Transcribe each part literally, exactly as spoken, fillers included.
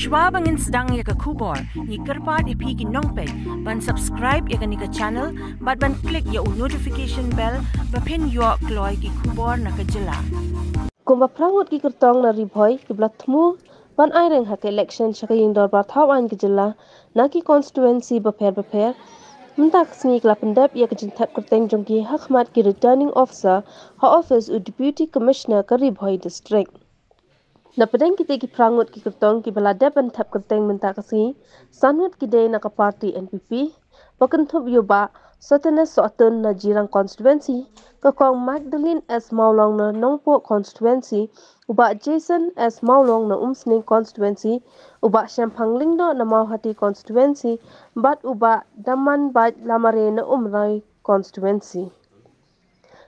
Shwa ba ngin sdang ïa ka khubor, ngi kyrpad ïa phi ki nongpeit ban subscribe ïa kane ka channel bad ban click ïa u notification bell ba phin ïoh kloi ki khubor na ka jylla. Kumba phra ngut ki kyrtong na Ri Bhoi kiba la thmu ban aireng ha ka election sha ka ïing dorbar thaw aiñ ka jylla na ki constituency bapher bapher, mynta ka sngi ki la pyndep ïa ka jingthep kyrteng jong ki ha khmat ki returning officer ha office u Deputy Commissioner ka Ri Bhoi District. Na pdeng kitei ki phra ngut ki kyrtong kiba la dep ban thep kyrteng mynta ka sngi, san ngut ki dei na ka party N P P, ba kynthup ïa u Bah Sostenes Sohtun na Jirang constituency, ka Kong Magdalene S Mawlong na Nongpoh constituency, u Bah Jason S Mawlong na Umsning constituency, u Bah Shemphang Lyngdoh na Mawhati constituency, bad u Bah Damanbait Lamare na Umroi constituency.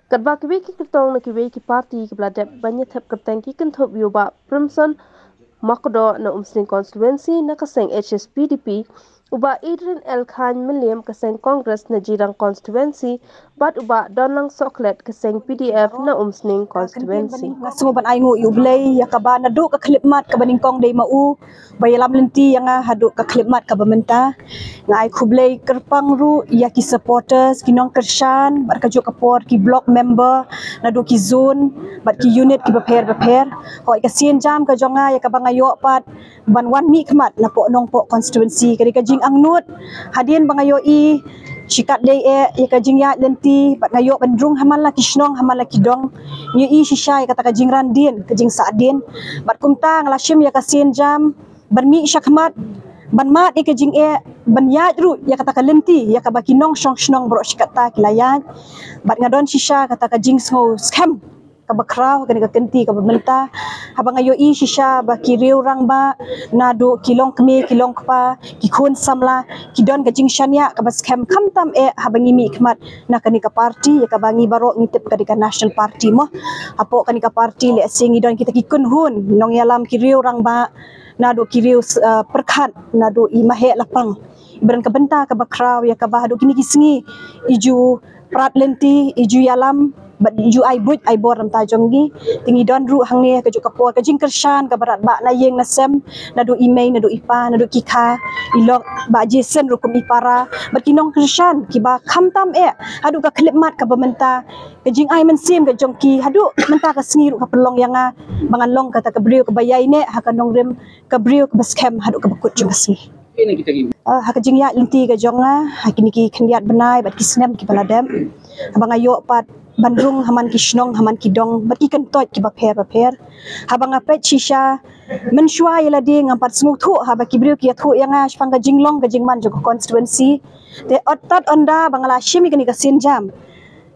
Katba kiwei ki kyrtong na kiwei ki party kiba la dep ban ïa thep kyrteng ki kynthup ïa u Bah Primson Makdoh na Umsning constituency na ka seng H S P D P, u Bah Adrian L Khan Mylliem ka seng Congress na Jirang constituency, bad u Bah Donlang Sohkhlet ka seng P D F na Umsning constituency. Nga sngew ban ai nguh ïa U Blei ïa kaba naduh ka khyllipmat kaba nyngkong dei ma u ba ïalam lynti ïa nga haduh ka khyllipmat kaba mynta. Nga ai khublei kyrpang ruh ïa ki supporters, ki nongkyrshan, bad kajuh ka por ki block member naduh ki zone bad ki unit kiba pher bapher. Hooid, ka sienjam ka jong nga ïa kaba nga ïoh pat ban wan mihkhmat na Nongpoh constituency ka dei ka jingangnud hadien ba nga ïohi shi katdei eh ïa ka jingïaid lynti bad nga ïoh ban rung ha man la ki shnong ha man la ki dong. Nga ïohi shisha ïa kata ka jingran dien, ka jingsahdien. Bad kumta nga la shim ïa ka sienjam ban mih shakhmat, ban mad ïa ka jingeh, ban ïaid ruh ïa kata ka lynti ïa kaba ki nongshong shnong baroh shi katta ki la ïaid. Bad nga don shisha kata ka jingsngew skhem kaba khraw ha kane ka kynti kaba mynta, haba nga ïohi shisha ba ki riew rangbah naduh ki longkmie ki longkpa, ki khun samla, ki don ka jingshaniah kaba skhem khamtam eh haba ngi mihkhmat na kane ka party ïa kaba ngi baroh ngi tip ka dei ka National Party mo. Hapoh kane ka party lehse ngi don kita ki kynhun nongïalam, ki riew rangbah naduh ki riew, eh, pyrkhat naduh i Maheh Lapang. Iba don ka bynta kaba khraw ïa kaba haduh kine ki sngi i ju prat lynti, i ju ïalam bad i ju ai buit ai bor na ka bynta jong ngi. Te ngi don ruh hangne kajuh ka por ka jingkyrshan kaba radbah na ïing na sem, naduh i mei, naduh i pa, naduh ki kha, i lok Bah Jason ruh kum i para bad ki nongkyrshan kiba khamtam eh haduh ka khyllipmat kaba mynta, ka jingai mynsiem ka jong ki haduh mynta ka sngi ruh ka pynlong ïa nga ba ngan long kata ka briew kaba ïaineh ha ka nongrim, ka briew kaba skhem haduh kaba kut jong ka sngi. Ah, ha ka jingïaid lynti ka jong nga ha kine ki khyndiat bnai bad ki snem kiba la dep, haba nga ïoh pat ban rung ha man ki shnong ha man ki dong bad ki kyntoit kiba pher bapher, haba nga peit shisha mynshuwa ïa lade ngam pat sngewthuh haba ki briew ki ïathuh ïa nga shaphang ka jinglong ka jingman jong ka constituency. Te ot tad ynda ba nga la shim ïa kane ka sienjam,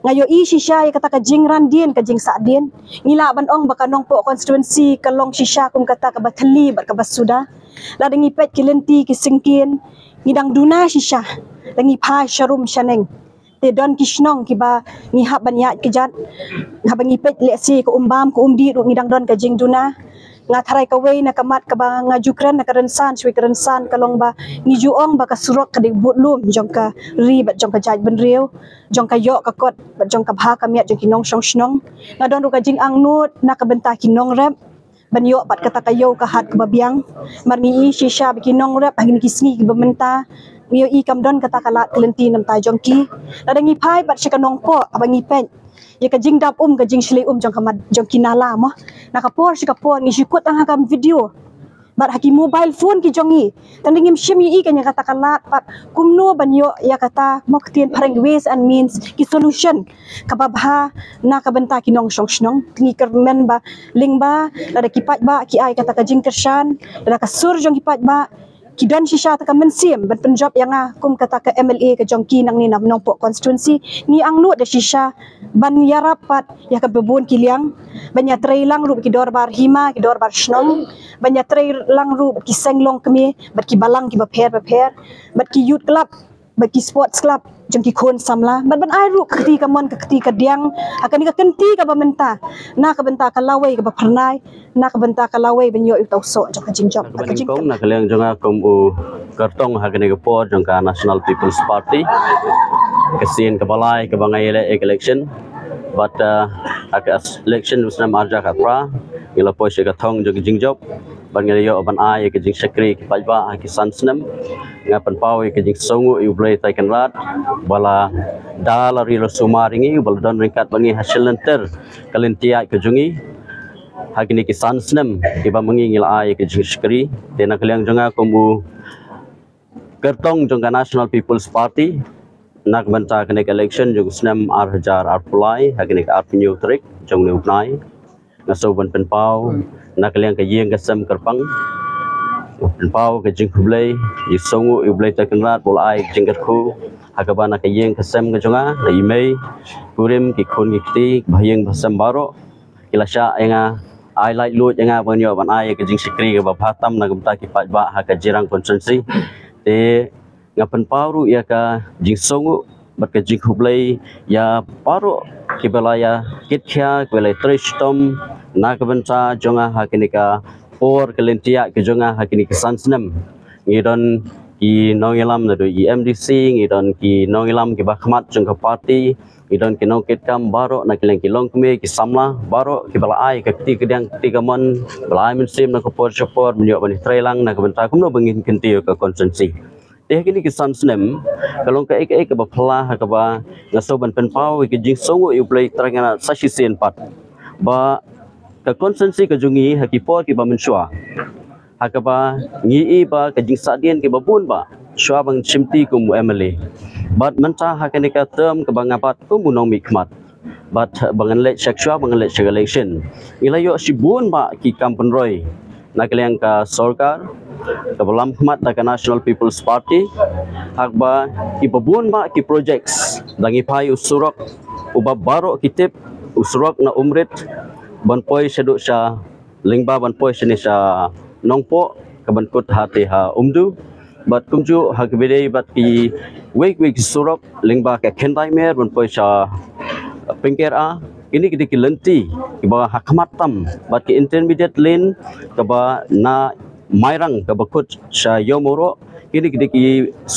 nga ïohi shisha ïa kata ka jingran dien, ka jingsahdien. Ngi lah ban ong ba ka Nongpoh constituency ka long shisha kum kata kaba thylli bad kaba suda. Lada ngi peit ki lynti ki syngkien, ngi dang duna shisha, lada ngi phai sharum shaneng. Te don ki shnong kiba ngi hap ban ïaid kjat, haba ngi peit lehse ka Umbam ka Umdih ruh ngi dang don ka jingduna. Nga tharai kawei na ka mat kaba nga ju kren na ka rynsan sha kawei ka rynsan ka long ba ngi ju ong ba ka surok ka dei budlum jong ka ri bad jong ka jaitbynriew, jong ka ïoh ka kot bad jong ka bha ka miat jong ki nongshong shnong. Nga don ruh ka jingangnud na ka bynta ki nongrep ban ïoh pat kata ka ïew ka hat kaba biang. Namar ngi i shisha ba ki nongrep ha kine ki sngi kiba mynta, ngi ïohi kam don kata ka lad ka lynti na ka bynta jong ki. Lada ngi phai pat sha ka Nongpoh, haba ngi peit ïa ka jingdap um, ka jingshlei um jong ka mat, jong ki nala mo. Na ka por sha ka por ngi shu kut tang ha ka video bad ha ki mobile phone ki jong ngi. Tang da ngim shym ïohi kane kata ka lad pat kumno ban ïoh ïa kata, mo, ka ktien phareng ways and means, ki solution kaba bha na ka bynta ki nongshong shnong. Te ngi kyrmen ba lyngba lada ki paidbah ki ai kata ka jingkyrshan, lada ka sur jong ki paidbah ki don shisha kata ka mynsiem ban pynjop ïa nga kum kata ka M L A ka jong ki nangne na Nongpoh constituency, ngi angnud da shisha ban ïarap pat ïa kaba bun ki liang, ban ïatrei lang ruh ki dorbar hima, ki dorbar shnong, ban ïatrei lang ruh ki seng longkmie bad ki balang kiba pher bapher, bad ki youth club, bad ki sports club jong ki khun samla, bad ban ai ruh ka kti kamon ka kti kadiang ha kane ka kynti kaba mynta, na ka bynta ka lawei kaba phyrnai, na ka bynta ka lawei ban ïoh ïa uta u soh jong ka jingjop. Na kaba nyngkong, na ka liang jong nga kum u kyrtong ha kane ka por jong ka National People's Party, ka sien kaba lai kaba nga ïaleh ïa ka election. Bad, uh, ha ka election u snem arhajar khatphra, ngi la poi sha ka thong jong ka jingjop. ban ngi la ïoh ban ai ïa ka jingshakri ki paidbah ha ki san snem. Nga pynpaw ïa ka jingsngewnguh ïa U Blei Trai Kynrad ba la da la ri la sumar ïa ngi, ba la don ryngkat bad ngi ha shilynter ka lynti ïaid ka jong ngi ha kine ki san snem kiba ma ngi ngi la ai ïa ka jingshakri. Te na ka liang jong nga kum u kyrtong jong ka National People's Party na ka bynta kane ka election jong u snem ar hajar arphew lai ha kane ka arphew hynñiew tarik jong une u bnai, nga sngew ban pynpaw na ka liang ka ïing ka sem kyrpang, pynpaw ka jingkhublei, jingsngewnguh ïa U Blei Trai Kynrad ba u la ai ka jingkyrkhu ha kaba na ka ïing ka sem ka jong nga, nga i mei kurim, ki khun ki kti, ba ïing ba sem baroh ki la shah ïa nga, ai laitluid ïa nga ban ïoh ban ai ïa ka jingshakri kaba bha tam na ka bynta ki paidbah ha ka Jirang constituency. Te nga pynpaw ruh ïa ka jingsngewnguh bad ka jingkhublei ïa baroh kiba la ïa kit khia, kiba la ïa trei shitom na ka bynta jong nga ha kane ka por ka lynti ïaid ka jong nga ha kine ki san snem. Ngi don ki nongïalam naduh i M D C, ngi don ki nongïalam kiba khmat jong ka party, ngi don ki nongkitkam baroh na ki liang ki longkmie, ki samla baroh kiba la ai ka kti kadiang kti kamon, ba la ai mynsiem na ka por sha por ban ïoh ban ïatreilang na ka bynta kumno ba ngin kyntiew ïa ka constituency. Te ha kine ki san snem ka long kaei kaei kaba phylla ha kaba nga sngew ban pynpaw ïa ka jingsngewnguh ïa U Blei Trai Kynrad sa shisien pat ba ka constituency ka jong ngi ha ki por kiba mynshuwa, ha kaba ngi i ba ka jingsahdien kiba bun ba shuwa ba ngan shimti kum u M L A bad mynta ha kane ka term kaba nga bat kum u nongmihkhmat bad ba ngan leit sha, shuwa ba ngan leit sha ka election, ngi la ïoh shibun ba ki kam pynroi na ka liang ka sorkar kaba lam khmat da ka National People's Party, ha kaba kiba bun ba ki projects, da ngi phai u surok uba baroh ki tip, u surok na Umrit ban poi shaduh sha lyngba ban poi shane sha Nongpoh, kaban kut hate ha Umdu bad kumjuh ha kaba ïadei bad kiwei kiwei ki surok lyngba ka Khyndai Mer ban poi sha Pynker A. Kine ki dei ki lynti kiba ha khmat tam bad ki intermediate lane kaba na Mairang kaba kut sha Ïewmawroh. Kine ki dei ki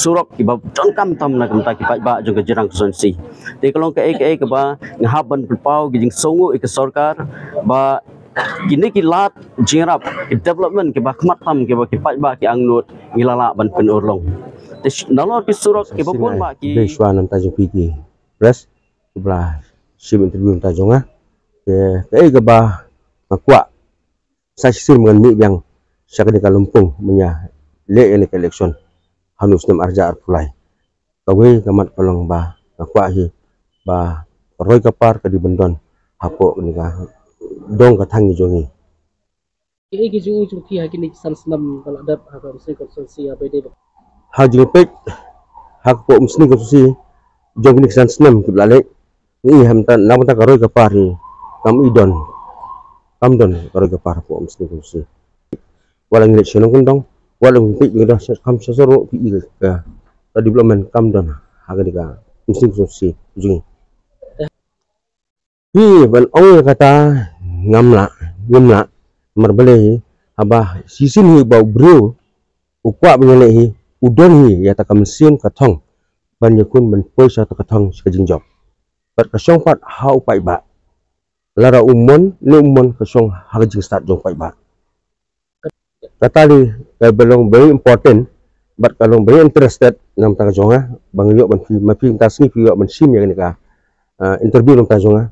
surok kiba donkam tam na ka bynta ki paidbah jong ka Jirang constituency. Te ka long kaei kaei kaba nga hap ban pynpaw ka jingsngewnguh ïa ka sorkar ba kine ki lad jingïarap, ki development kiba khmat tam kiba ki paidbah ki angnud ngi la lah ban pynurlong. Te sh-, nalor ki surok kiba bun ba ki. Dei shuwa na ka bynta jong phi ki press kiba la shim interview na ka bynta jong nga. Te kaei kaba nga kwah sa shisien ba ngan mih biang sha kane ka lympung ban ïaleh ïa kane ka election ha une u snem ar hajar arphew lai. Kawei ka mat ka long ba nga kwah hi ba ka roi ka par ka dei ban don hapoh kane ka dong ka thaiñ ka jong ngi. Kiei ki jingim jong phi ha kine ki san snem ba la dep ha ka Umsning constituency, ha ba dei ba. Ha jingpeit hapoh Umsning constituency jong kine ki san snem kiba la leit, ngi i ha mynta na ka bynta ka roi ka par hi kam i don, kam don ka roi ka par hapoh Umsning constituency. Wat la ngi leit sha nongkyndong, wat la ngi peit ngi don sha, kam sha sor ruh phi i ka, ka development kam don ha kane ka Umsning constituency jong ngi. Phi ban ong ïa kata ngam lah, ngim lah, namar balei, haba shisien hi ba u briew u kwah ban ïaleh hi, u don hi ïa kata ka mynsiem ka thong ban ïakhun ban poi sha kata ka thong sha ka jingjop. Bad ka shong pat ha u paidbah. Lada u mon ne um mon, ka shong ha ka jingstad jong u paidbah. Kata dei kaba long very important bad ka long very interested na ka bynta ka jong nga, ba nga ïoh ban phi, ma phi mynta sngi phi ïoh ban shim ïa kane ka, ah, interview na ka bynta jong nga.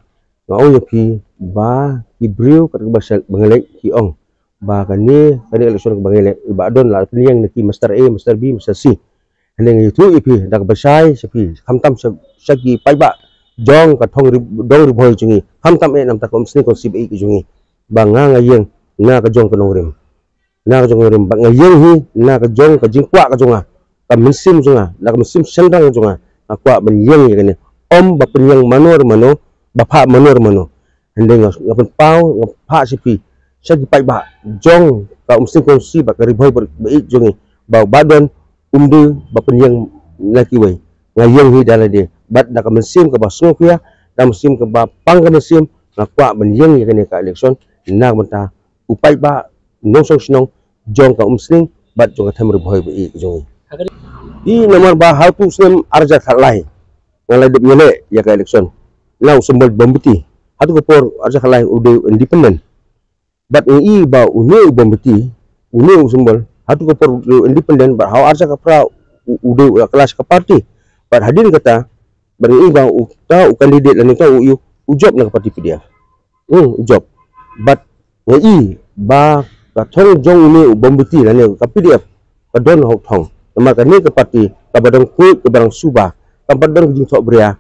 Nga ong ïa phi ba ki briew katba sha ba nga leit ki ong ba kane, kane election kaba nga leit, i Bah Don la pynïeng na ki Mister A, Mister B, Mister C. Hynrei nga ïathuh ïa phi da kaba shai sha phi, khamtam sha, sha ki paidbah jong ka thong Ri-, dong Ri Bhoi jong ngi, khamtam eh na ka bynta ka Umsning constituency ba ïeit ka jong ngi, ba nga, nga ïeng na ka jong ka nongrim, na ka jong ka nongrim, bad nga ïeng hi na ka jong ka jingkwah ka jong nga, ka mynsiem jong nga, na ka mynsiem shynrang jong nga, nga kwah ban ïeng ïa kane. Ym ba pynïeng mano re mano, ba phah mano re mano. Hynrei nga, nga pynpaw, nga phah sha phi, sha ki paidbah jong ka Umsning constituency bad ka Ri Bhoi ba ïeit jong ngi, ba, ba don um dei ba pynïeng na kiwei. Nga ïeng hi da lade bad da ka mynsiem kaba sngewkhia, da ka mynsiem kaba pang ka mynsiem, nga kwah ban ïeng ïa kane ka election na ka bynta u paidbah nongshong shnong jong ka Umsning bad jong ka them Ri Bhoi ba ïeit ka jong ngi. Namar ba ha utu u snem ar hajar khatlai nga la dep ïaleh ïa ka election na u symbol mombati. Ha utu ka por ar hajar khatlai u dei independent. Bad ngi i ba une u mombati une u symbol, ha tu ka por u independent, bad ha u ar hajar khatphra u, u dei u la kylla sha ka party. Bad hadien kata, bad ngi i ba uta u candidate lane uta u, u, u jop na ka party P D F. Hmm, u jop. Bad ngi i ba ka thong jong une u Bom Beti lane ka P D F ka don ha u thong. Namar kane ka party kaba dang khuid, kaba dang suba, kaba don ka jingthoh bria.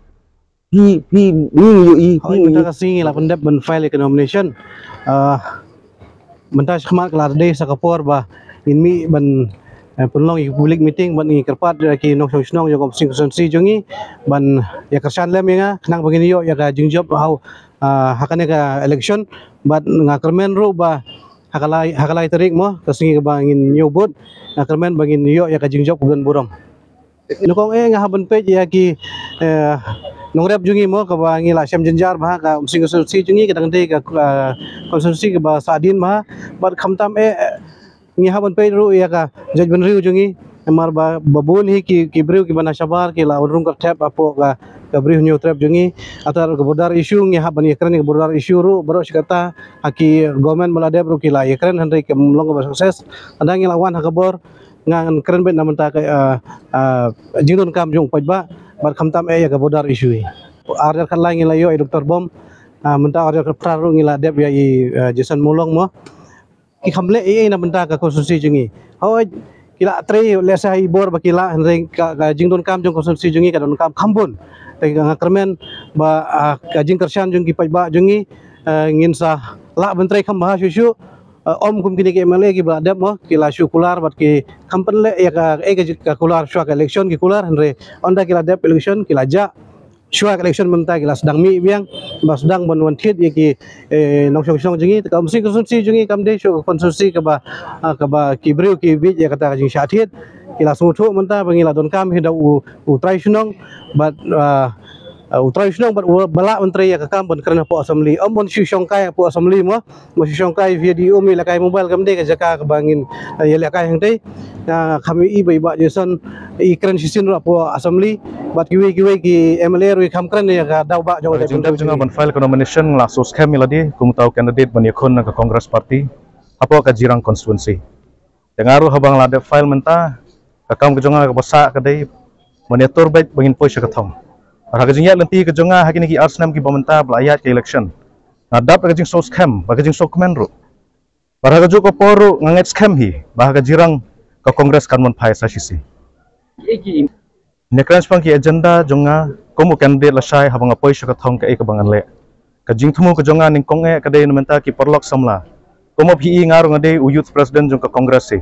Phi, phi, ngi ngi ïohi, phi Hooid, ngi mynta ka sngi ngi la pyndep ban file ïa ka nomination. Ah, mynta shakhmat ka la dei sa ka por ba ngin mih ban, eh, pynlong ïa ka public meeting, ban ngi kyrpad ïa ki nongshong shnong jong ka Umsning constituency jong ngi ban ïa kyrshan lem ïa nga khnang ba ngin ïoh ïa ka jingjop ha u, ah, ha kane ka election. Bad nga kyrmen ruh ba ha ka lai, ha ka lai tarik mo, ka sngi kaba ngin ñiew vote, nga kyrmen ba ngin ïoh ïa ka jingjop kaba don burom. Nyngkong eh nga hap ban peit ïa ki, eh, nongrep jong ngi mo, kaba ngi la shem jynjar bha, ka Umsning constituency jong ngi ka dang dei ka, eh, constituency kaba sahdien bha. Bad khamtam eh, eh, ngi hap ban peit ruh ïa ka jaitbynriew jong ngi. Namar ba, ba bun hi ki, ki briew kiba na shabar ki la wan rung kyrthep hapoh ka, ka Bri Hynñiewtrep jong ngi. Ata ka border issue ngi hap ban ïakren ïa ka border issue ruh baroh shi katta. Ha ki government ba la dep ruh ki la ïakren, hynrei kam long kaba success. Tang ngi la wan ha ka bor, ngan kren beit na bynta ka, ah, ah, jingdonkam jong u paidbah, bad khamtam eh ïa ka border issue. Ar hajar khatlai ngi la ïoh ïa Doctor Bom, ah, mynta ar hajar khatphra ruh ngi la dep ïa i, ah, Jason Mawlong mo. Ki kham leh ei ei na bynta ka constituency jong ngi. Hooid, ki la trei lehse ha i bor ba ki la, hynrei ka, ka jingdonkam jong constituency jong ngi ka donkam kham bun. Te nga kyrmen ba, ah, ka jingkyrshan jong ki paidbah jong ngi, ah, ngin sa lah ban trei kham bha shuh shuh. Eh, ym kum kine ki M L A kiba la dep mo, ki la shu kular bad ki kham pynleh ïa ka, eh, ka, ka kular shuwa ka election ki kular, hynrei ynda ki la dep election ki la jah. Shuwa ka election mynta ki la sdang mih biang, ba sdang ban wan thied ïa ki, eh, nongshong shnong jong ngi, te ka Umsning constituency jong ngi kam dei shuh ka constituency kaba, ah, kaba ki briew ki bieit ïa kata ka jingshah thied. Ki la sngewthuh mynta ba ngi la donkam hi da u, u trai shnong, bad, ah, ah, u trai shnong bad u ba lah ban trei ïa ka kam ban kren hapoh assembly. Ym ban shu shongkai hapoh assembly mo. Mo shu shongkai via di um ïalehkai mobile, kam dei ka jaka kaba ngin, eh, ïalehkai hangtei. Nga kham ïohi ba i Bah Jason i kren shisien ruh hapoh assembly. Bad kiwei kiwei ki M L A ruh i kham kren ïa ka daw bah jong ka jaitbynriew jong nga ban file ka nomination, nga la shu skhem ïa lade kum uta u candidate ban ïakhun na ka Congress Party hapoh ka Jirang constituency. Te nga ruh haba nga la dep file mynta, ka kam ka jong nga kaba sah ka dei ban ïatur beit ba ngin poi sha ka thong. Bad ha ka jingïaid lynti ka jong nga ha kine ki ar snem kiba mynta ba la ïaid ka election, nga dap da ka jingsngewskhem bad ka jingsngewkmen ruh. Bad ha kajuh ka por ruh nga ngeit skhem hi ba ha ka Jirang ka Congress kan wan phai sa shisien. Nga kren shaphang ki agenda jong nga kum u candidate lashai haba nga poi sha ka thong, kaei kaba ngan leh. Ka jingthmu ka jong nga nyngkong eh ka dei na bynta ki paralok samla. Kum ba phi i, nga ruh nga dei u youth president jong ka Congress hi.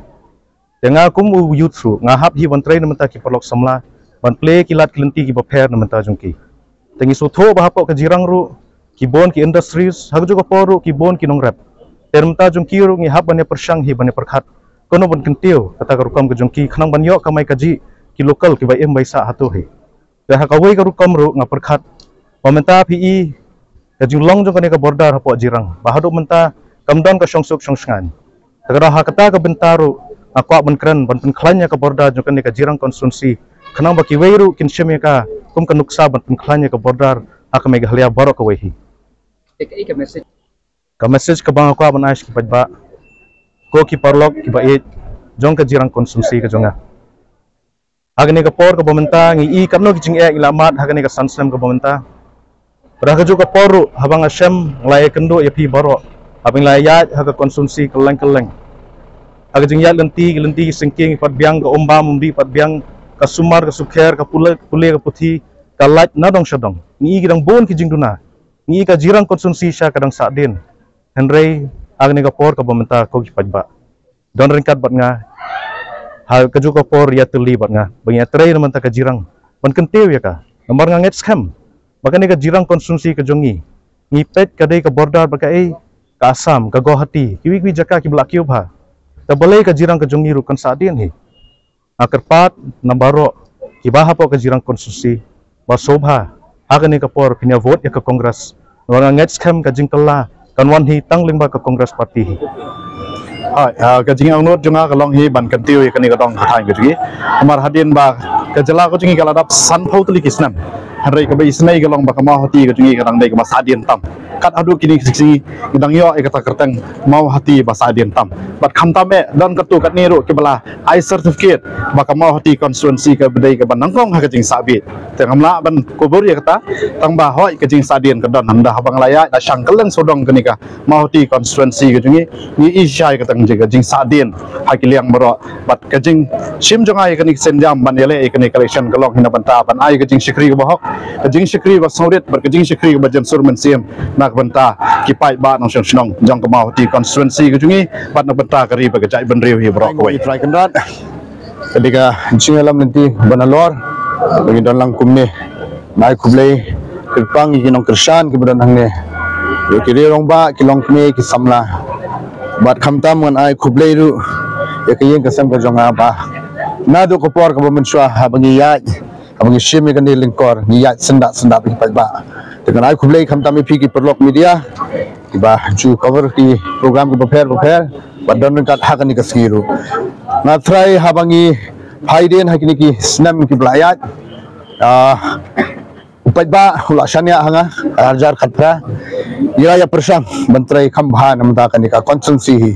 Te nga kum u youth ruh nga hap hi ban trei na bynta ki paralok samla, ban plie ki lad ki lynti kiba pher na bynta jong ki. Te ngi sngewthuh ba hapoh ka Jirang ruh ki bun ki industries, ha kajuh ka por ruh ki bun ki nongrep. Te na bynta jong ki ruh ngi hap ban ïa pyrshang hi ban ïa pyrkhat kumno ban kyntiew kata ka rukom ka jong ki khnang ban ïoh kamai kajih ki local kiba im bai sah hato hi. Te ha kawei ka rukom ruh nga pyrkhat ba mynta phi i ka jinglong jong kane ka border hapoh Jirang ba haduh mynta kam don ka shongsuk shongshngaiñ. Te ka dei ha kata ka bynta ruh nga kwah ban kren ban pynkhlaiñ ïa ka border jong kane ka Jirang constituency, khnang ba kiwei ruh kin shim ïa ka kum ka nuksa ban pynkhlaiñ ïa ka border ha ka Meghalaya baroh kawei hi. Ka message kaba nga kwah ban ai sha ki paidbah, ko ki paralok kiba ïeit jong ka Jirang constituency ka jong nga. Ha kane ka por kaba mynta ngi i katno ki jingeh ngi la mad ha kane ka san snem kaba mynta. Bad ha kajuh ka por ruh haba nga shem nga la ïakynduh ïa phi baroh haba ngi la ïaid ha ka constituency kylleng kylleng. Ha ka jingïaid lynti, ki lynti ki syngkien ki pat biang, ka umbam umdih pat biang, ka sumar ka sukher, ka pule, pule ka puthi, ka lait na dong sha dong. Ngi i ki dang bun ki jingduna. Ngi i ka Jirang constituency sha ka dang sahdien. Hynrei ha kane ka por kaba mynta ko ki paidbah, don ryngkat bad nga ha kajuh ka por, ïatylli bad nga ba ngi ïatrei na bynta ka Jirang ban kyntiew ïa ka. Namar nga ngeit skhem ba kane ka Jirang constituency ka jong ngi, ngi peit ka dei ka border bad kaei, ka Assam, ka Guwahati, kiwei kiwei jaka kiba la kiew bha. Te balei ka Jirang ka jong ngi ruh kan sahdien hi. Nga kyrpad na baroh kiba hapoh ka Jirang constituency ba sngewbha ha kane ka por phin ïa vote ïa ka Congress. Namar nga ngeit skhem ka jingkylla kan wan hi tang lyngba ka Congress Party hi. Hooid, ah, ka jingangnud jong nga ka long hi ban kyntiew ïa kane ka dong ka thaiñ ka jong ngi. Namar hadien ba ka jylla ka jong ngi ka la dap sanphew tylli ki snem Hynrei kaba isynei ka long ba ka Mawhati ka jong ngi ka dang dei kaba sahdien tam. Kat haduh kine ki sngi ngi dang ïoh ïa kata ka kyrteng Mawhati ba sahdien tam. Bad khamtam eh don katto katne ruh kiba la ai certificate ba ka Mawhati constituency kaba dei kaba nyngkong ha ka jingsahbit. Te ngam lah ban kubur ïa kata, tang ba hooid ka jingsahdien ka don, hynda haba nga la ïaid la shang kylleng sawdong kane ka Mawhati constituency ka jong ngi, ngi i shai ka tang jing ka jingsahdien ha ki liang baroh. Bad ka jingshim jong nga ïa kane ka sienjam ban ïaleh ïa kane ka election ka long hi na bynta ban ai ka jingshakri kaba hok, ka jingshakri ba sngewrit bad ka jingshakri kaba jemsur mynsiem na ka bynta ki paidbah nongshong shnong jong ka Mawhati constituency ka jong ngi bad na ka bynta ka ri bad ka jaitbynriew hi baroh kawei. Trai Kynrad. Ka dei ka jingïalam lynti ba nalor ba ngi don lang kumne. Nga ai khublei kyrpang ïa ki nongkyrshan kiba don hangne, ïa ki rangbah, ki longkmie, ki samla. Bad khamtam ngan ai khublei ruh ïa ka ïing ka sem ka jong nga ba naduh ka por kaba mynshuwa haba ngi ïaid, haba ngi shim ïa kane ka lyngkor, ngi ïaid syndah syndah bad ki paidbah. Te ngan ai khublei khamtam ïa phi ki paralok media kiba ju cover ki program kiba pher bapher ba don ryngkat ha kane ka sngi ruh. Nga trai haba ngi phai dien ha kine ki snem kiba la ïaid, ah, u paidbah u la shaniah ha nga, ar hajar khatphra. Ngi la ïa pyrshang ban trei kham bha na bynta kane ka constituency hi,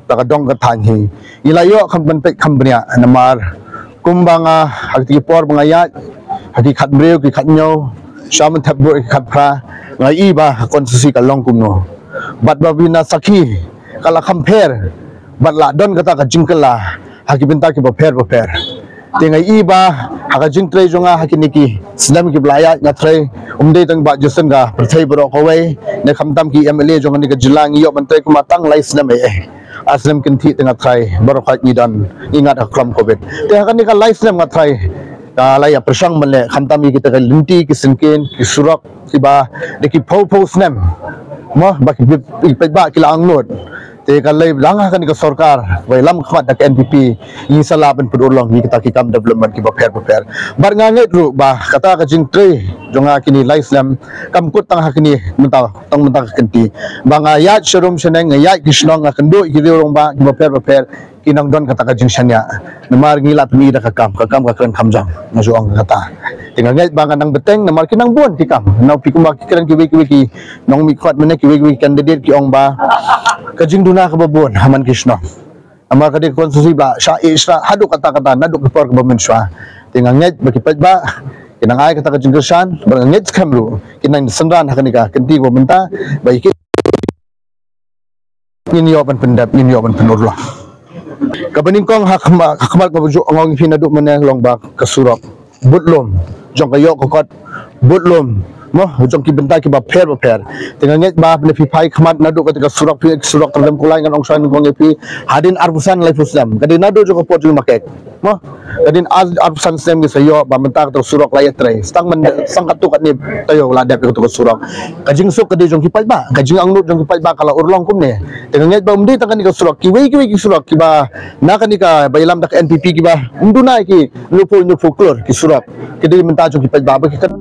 bad ka dong ka thaiñ hi. Ngi la ïoh kham ban peit kham bniah namar kumba nga, ha kito ki por ba nga ïaid, ha ki khathynriew, ki khathynñiew, sha mynthep buh ki khatphra, nga i ba ka constituency ka long kumno. Bad ba phin da sakhi ka la kham pher bad la don kata ka jingkylla ha ki bynta kiba pher bapher. Te nga i ba ha ka jingtrei jong nga ha kine ki snem kiba la ïaid, nga trai, ym dei tang Bah Justin, ka pyrthei baroh kawei, ne khamtam ki M L A jong kane ka jylla, ngi ïoh ban trei kumba tang lai snem eh. Ar snem kynthih te nga trai baroh khoit ngi don, ngi ngat ha ka klom covid. Te ha kane ka lai snem nga trai, ka la ïa pyrshang ban leh khamtam ïa kita ki lynti, ki syngkien, ki surok kiba da ki phew phew snem, mo, ba ki, ki paidbah ki la angnud. Te ka lei lang ha kane ka sorkar ba ïalam khmat da ka N P P, ngi sa lah ban pynurlong ïa kita ki kam development kiba pher bapher. Bad nga ngeit ruh ba kata ka jingtrei jong nga kine lai snem kam kut tang ha kine mynta, tang mynta ka kynti. Ba nga ïaid sharum shaneng, nga ïaid ki shnong, nga kynduh ïa ki rangbah kiba pher bapher, ki nang don kata ka jingshaniah. Namar ngi la pyni da ka kam, ka kam ka kren kham jam, nga ju ong kata. Te nga ngeit ba nga nang bteng namar ki nang bun ki kam. Nau phi kumba ki kren kiwei kiwei ki nongmihkhmat mynne, kiwei kiwei candidate ki ong ba ka jingduna kaba bun ha man ki shnong. Namar ka dei ka constituency ba shah ïeh shrah haduh katta katta naduh ka por kaba mynshuwa. Te nga ngeit ba ki paidbah ki nang ai kata ka jingkyrshan, bad nga ngeit skhem ruh ki nang synran ha kane ka kynti kaba mynta ba ïa ki ngin ïoh ban pyndep, ngin ïoh ban pynurlong. Kaba nyngkong ha khma-, ha khmat kaba ju ong ïa phi naduh mynne long ba ka surok, bad lum jong ka ïoh ka kot, bad lum, mo, jong ki bynta kiba pher bapher. Te nga ngeit ba phin da phi phai khmat naduh kata ka surok, phi surok Kyrdem Kulai, ngan ong shwa nyngkong ïa phi, hadien arphew san laiphew snem, ka dei naduh jong ka por jong i Makek, mo, ka dei ar, arphew san snem ngi sa ïoh ba mynta kata ka surok la ïatrei. Sa tang man, sa tang katto katne taïew la dep ïa kata ka surok. Ka jingsuk ka dei jong ki paidbah, ka jingangnud jong ki paidbah ka la urlong kumne. Te nga ngeit ba ym dei tang kane ka surok, kiwei kiwei ki surok kiba na kane kaba ïalam da ka N P P kiba ym duna ki hynñiewphew, hynñiewphew klur ki surok, ki dei mynta jong ki paidbah ba ki kan